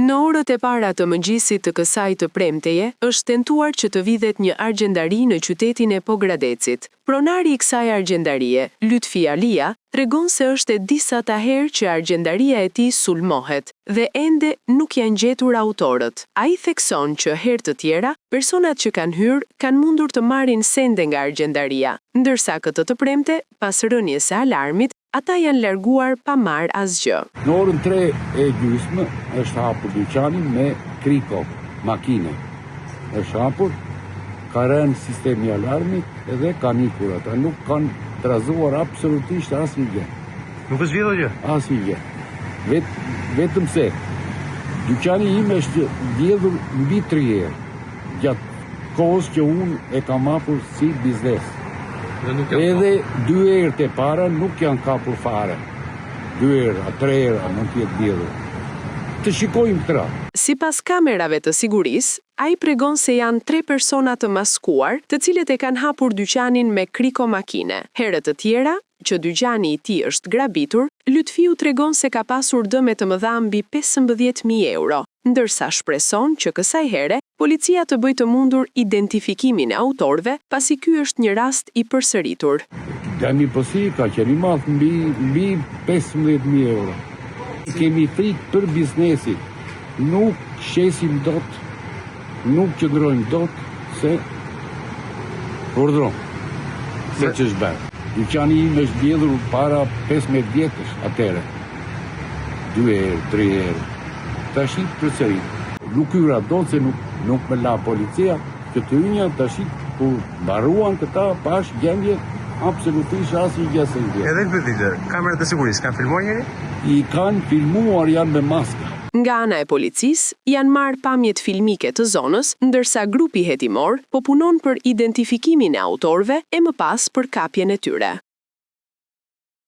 Në orët e para të mëngjesit të kësaj të premteje, është tentuar që të vidhet një argjendari në qytetin e Pogradecit. Pronari i kësaj argjendarie, Lytfi Alia, tregon se është e disata herë që argjendaria e tij sulmohet dhe ende nuk janë gjetur autorët. Ai thekson që herë të tjera, personat që kanë hyrë kanë mundur të marrin sende nga argjendaria, ndërsa këtë të premte, pas rënies së alarmit, Ata janë larguar pa marrë asgjë. Në orën tre e gjysmë është hapur dyqani me kriko makine. Është hapur, ka rënë sistemi i alarmit edhe kanë ikur ata. Nuk kanë trazuar absolutisht asnjë gjë. Nuk është vjedhur gjë? Asnjë gjë. Vet, vetëm se dyqani im është vjedhur mbi tri herë gjatë kohës që unë e kam hapur si biznes. Edhe dy herët e para nuk janë kapur fare. Dy herë, a tre herë, a mund të jetë vjedhur. Të shikojmë këtë radhë. Sipas kamerave të sigurisë, ai tregon se janë tre persona të maskuar, të cilët e kanë hapur dyqanin me kriko makine. Herë të tjera, që dyqani i tij është grabitur, Lytfiu tregon se ka pasur dëme të mëdha mbi 15,000 euro, ndërsa shpreson që kësaj here policia të bëjë të mundur identifikimin e autorëve, pasi ky është një rast i përsëritur. Dëmi po si ka qenë i madh mbi mbi 15.000 euro. Kemi frikë për biznesin. Nuk shesim dot, nuk qëndrojmë dot se urdhëro se ç'është bërë. Dyqani im është vjedhur para 15 vjetësh atëherë. Dy herë, tri herë. Tashi përsëri. Nuk hyra dot se nuk nuk më la policia që të hynja tashi kur mbaruan këta pashë gjendje absolutisht asnjë gjë s'e vjedh. Edhe një pyetje, kamerat e sigurisë kanë filmuar njeri? I kanë filmuar janë me maska. Nga ana e policisë, janë marrë pamjet filmike të zonës, ndërsa grupi hetimor po punon për identifikimin e autorëve e më pas për kapjen e tyre.